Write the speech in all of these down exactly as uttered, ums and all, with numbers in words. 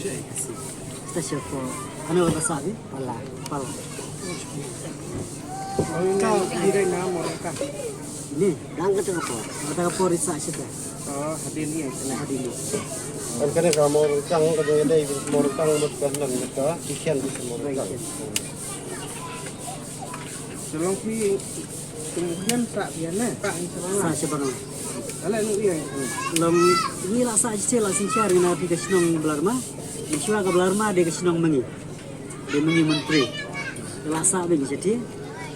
Station ko. Ano ba sa bi? Pala. Pala. Ka, hindi na mo ka. Ni, lang ka to ko. Mata ka pori sa sita. Oh, hadin ni. Hadin ni. Kan kane ka mo kang ka dei mo kang mo kan nan ka. Kikian di mo kang. Shalong phi, kum khlem sah phi ne? Sah sha Bangla. Sah sha Bangla. Ala nu ïa. Long ngi la sah sha la sing shar na phi ka shnong Blarma. Ni shwa ka Blarma de ka shnong mangi. De mangi Montri. La sah bing sha ti.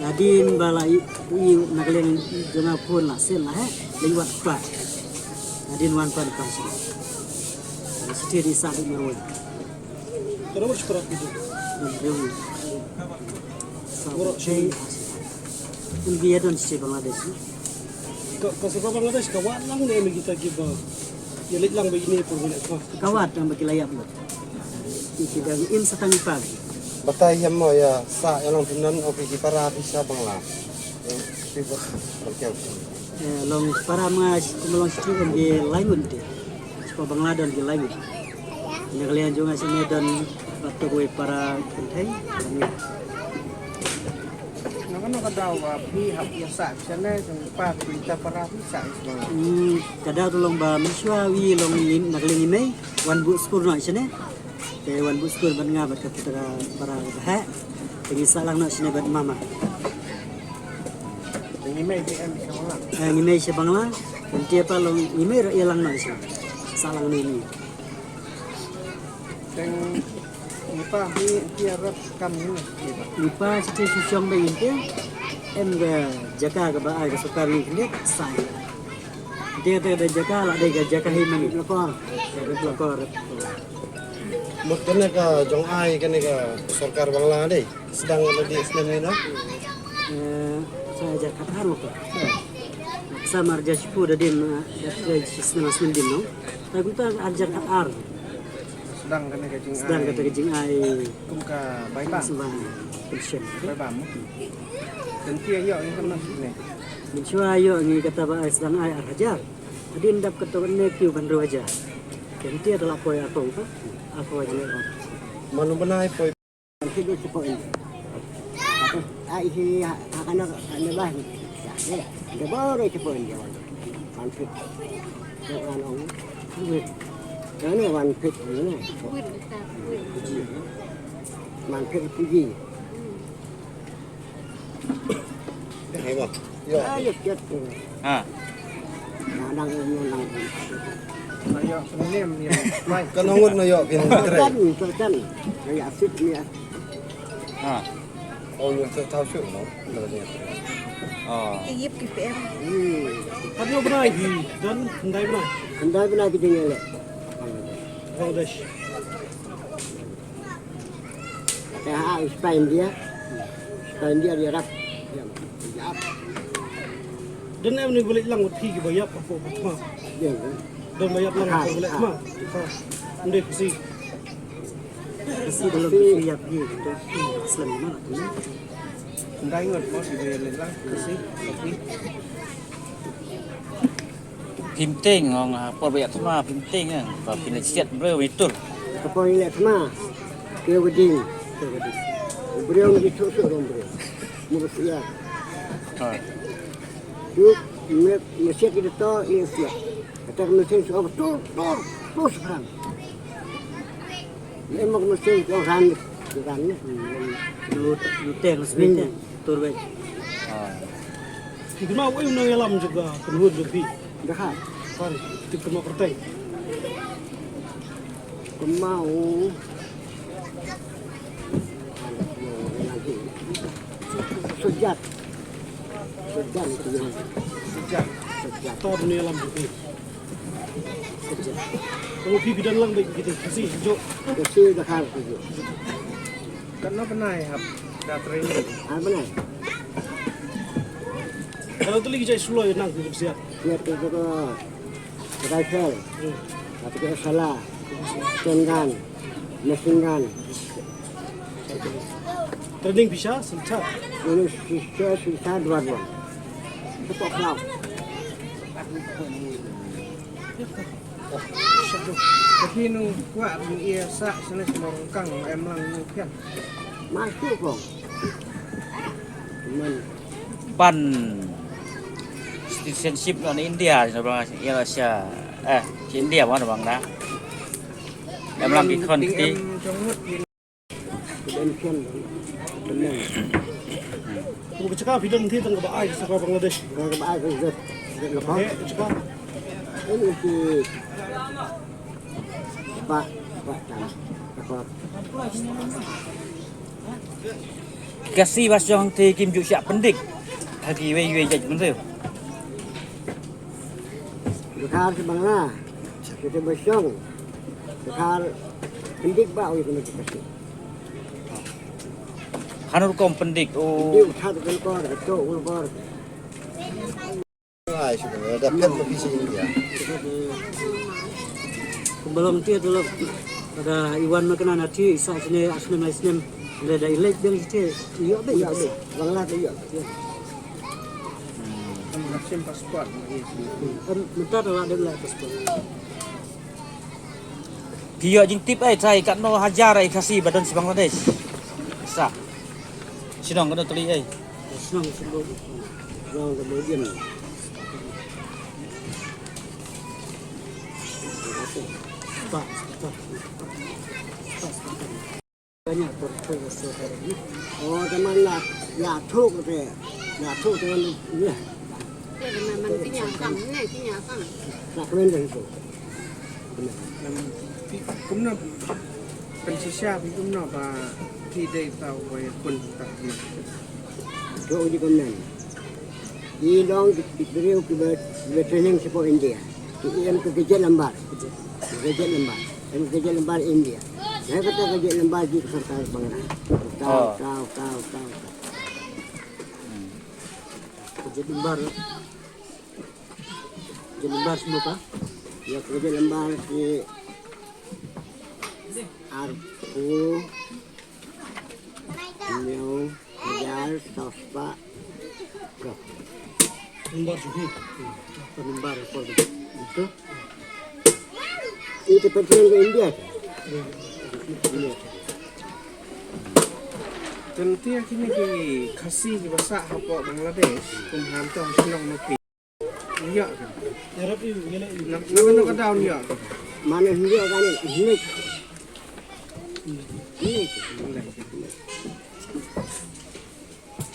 Hadien ba la i, i na ka liang jong nga phone la sel la he. Leng wat pa. Hadien wan pa pa sha. Sha ti di sah di marwai. Ka dei shkora phi tu. Ngoro shi. Un bi don shi Bangladesh. Ka, ka suka Bangladesh ka wat lang ne me kita ki ba. Ïa leit lang ba ini pun boleh ka. Ka wat lang ba ki la ïap lo. Ki ki dang im sa tang pa. Batai ïa mo ïa sa ïa long phi nan o ki para phi sa Bangla. Phi ba. Eh, long para ma kum long shi ki lai ngut te. Shi Bangla don ki lai ngut. Ïa ka liang jong nga shi ne don bad kawei para kynthei. Naka naka daw ba phi hap ïa sa shi ne jong pa phi ta para phi sa shi Bangla. Hmm, ka daw to long ba mynshuwa wi long ïa na ka liang ïa mei wan buh skul noh shi ne. Te wan buh skul bad nga bad ka puta ka para ka heh. Te ngi sah lang noh shane bad mama. Te ngi mei te em sha Bangla. Eh, ngi mei sha Bangla. Te ngi pa long ngi mei ra ïa lang noh shane. Sah lang ne ngi. Te ngi pa hi ngi rap kam ngi ne. Ngi pa shi te shu shong ba ngi te. Em ga jaka ga ba ai ga sukar ngi klik sai. Te te ga jaka la de ga jaka hi mani. Lakor. Lakor. Mut kane ka jong ai kane ka sorkar Bangla dei. Sdang la dei snem ni na. Eh, sa hajar khatar mako. Sa marja shipu da din, eh, da snem snem din no. Ta kunta hajar khatar. Sdang kane ka jing ai. Sdang kata ka jing ai. Kum ka bai bam. Sdang pension. Bai bam. Dan tia yo ni kan mas ni. Mynshuwa yo ngi kata ba ai sdang ai ar hajar. Hadien dap kata ne piu ban ru hajar. Kan tia ta la poi akong ka. Akong hajar. Manu benai poi. Kan sih dia cepat ini. Ai hi ha kana ne bah. Ya, dia baru cepat ini. Kan sih. Kan ong. Kan wan pit ni. Wan pit puji. Hai mo. Yo. Ayo kiat tu. Ha. Nadang umur nang. Ayo senyum ni. Kan ngut no yo pin. Kan kan. Ayo asit ni. Ha. Oh, ni tu tahu sih no. Oh. Iyip ki P M. Hmm. Kan yo benai hi dan kendai benai. Kendai benai kita ni le. Bangladesh. Te ha, u spy India. Spy India dia rap. Dia rap. Don em ni gulik lang uthi ki bayap apa apa. Dia. Don bayap lang apa gulik ma. Ha. Ndai Khasi. Khasi belum siap dia tu. Islam mana tu? Ndai ngot mo si gulik lang Khasi. Tapi Phim tieng, ong, ha, por ba ïa thma, phim tieng, eh, ba phin leit siat briew ïa tur. Ka por ïa thma, ke wedding. U briew ngi tu su rong briew. Mu ba siat. Ha. Tu, me, me siat kita to, ïa siat. Kata ka mesin su tur, tur, tur sekarang. Em, ma ka mesin ka ran, ka ran. Lu, lu teng, lu teng, tur wei. Ah. Ki kynmaw u nongïalam jong ka kynhun jong phi. Dah. Kan, ki kynmaw kyrteng. Kynmaw. Sujat. Sujat itu yang. Sujat. Sujat. Ton nongïalam jong phi. Kamu phi bidan lang bad kita Khasi, jok. Khasi dah khar tu jok. Kan no pernah hap da training. Ah, pernah. Kalau tu lagi jai suloi nang tu siap. Siap tu tu rifle. Hmm. Tapi ke salah. Stun gun, machine gun. Training bisa, sensat. Ini sisa, sisa dua, dua. Tepuk kau. Tapi nung kuat nung ia sak sini semua rengkang em lang nung pian. Masuk kong. Cuman ban citizenship na India, na bang ia sia, eh, si India mana bang na. Em lang ki khon ki. Ka jaka phi don hi tang kaba ai ka sorkar Bangladesh. Kaba ai ka jaka. Ka jaka. Ini ki ba ba tam. Ka Khasi ba shong te kim ju shah pyndik ha kiwei kiwei jait bynriew. Dkhar ki Bangla, kita ba shong. Dkhar pyndik ba oi kena kita. Hanu rukom pyndik o. Pyndik thad kan kor, ketok kan kor. Ai, sudah ada pet lebih sini ya. Kumba long tiat dulu. Ada Iwan makanan ati isa sini asnem asnem. Ada da ilek biang sini. Iya be. Iya be. Bangla tu iya. Iya. Sim passport. Em, minta tu ada lah passport. Ki ïoh jingtip ai, trai katno hajar ai Khasi ba don sha Bangladesh. Sa. Shnong katno tylli ai. Shnong shnong. Shnong katno jin. Pa, pa, pa. Banyak tu tu tu. Oh, teman lah. Ya, tu tu. Ya, tu tu. Ya. Teman teman punya kam ni, punya kam. Nak kena dah tu. Kumno, kan shisha phi kumno ba phi dei tau ba ïa kun ta kumno. To uji kumno. Ki long ki briew kiba training sha India. Ki em ka gadget number. Gadget number. Em gadget number India. Ïa kata gadget number ki sorkar Bangla. Tau, tau, tau, tau. Gadget number. Gadget number semua ka? Ïa ka gadget number ki arphew hynñiew hajar saw spah. Number sini. Number apa tu? Itu. Ini tempat yang ke India. India. Tyntia kine ki Khasi kiba sah hapoh Bangladesh kum hangto ha shnong ma phi. Ïa ka. Ïarap ïa u, ïa leh ïa u. Nang nang ka daw ïa ka. Mane ïa ka ni, ïa. Ïa.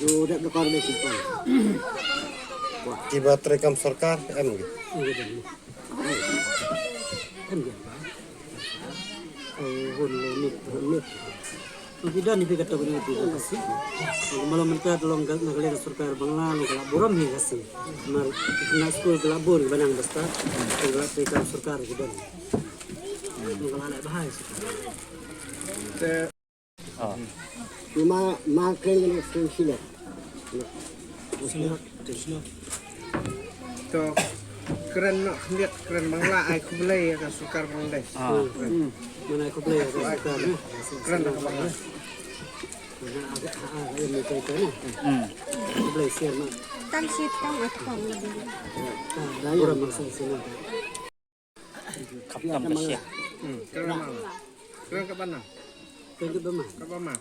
Yo dak da kor be simpan. Kiba trei kam sorkar em gi. Em gi. Hon lo ni, hon ni. Ki don ni phi kato ni phi kato si. Malam mynta tolong na ka liang sorkar Bangla na ka la burom hi Khasi. Mar na skul ka la bun ba nang basta. Ka la phi ka sorkar ki don. Ka la la bahai sorkar. Te ma ma kren ni kren sila. Sila. To kren noh khyndiat, kren Bangla ai khublei ïa ka sorkar Bangladesh. Ah. Hmm. Mana ai khublei ïa ka sorkar, eh. Kren noh Bangla. Mana ai ai ai ni kai kai, eh. Hmm. Khublei siar ma. Tam sit tam at tam. Ah, burom bangsa sila. Kap tam ka siar. Hmm. Kren Bangla. Kren ka bana. Kren ka bana. Ka bana.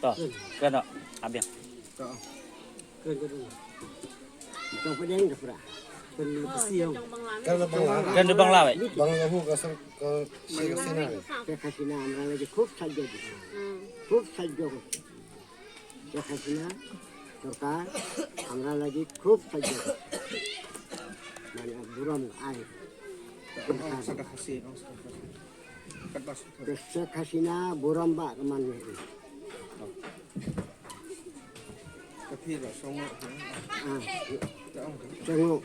To, kren noh, abiang. To. Kren ka dong. Ito pa ding ka pra. Kren ka siang. Kren ka Bangla. Kren ka Bangla, wei. Bangla hu ka sar ka Sheikh Hasina. Sheikh Hasina, amra lagi khub sajjo. Khub sajjo. Sheikh Hasina, sorkar, amra lagi khub sajjo. Mane burom ai. Ong sa ka Khasi, ong sa ka Khasi. Kat bas. Ka Sheikh Hasina burom ba ka man ne. Ka phi ba song. Ah. Ka ong ka. Song.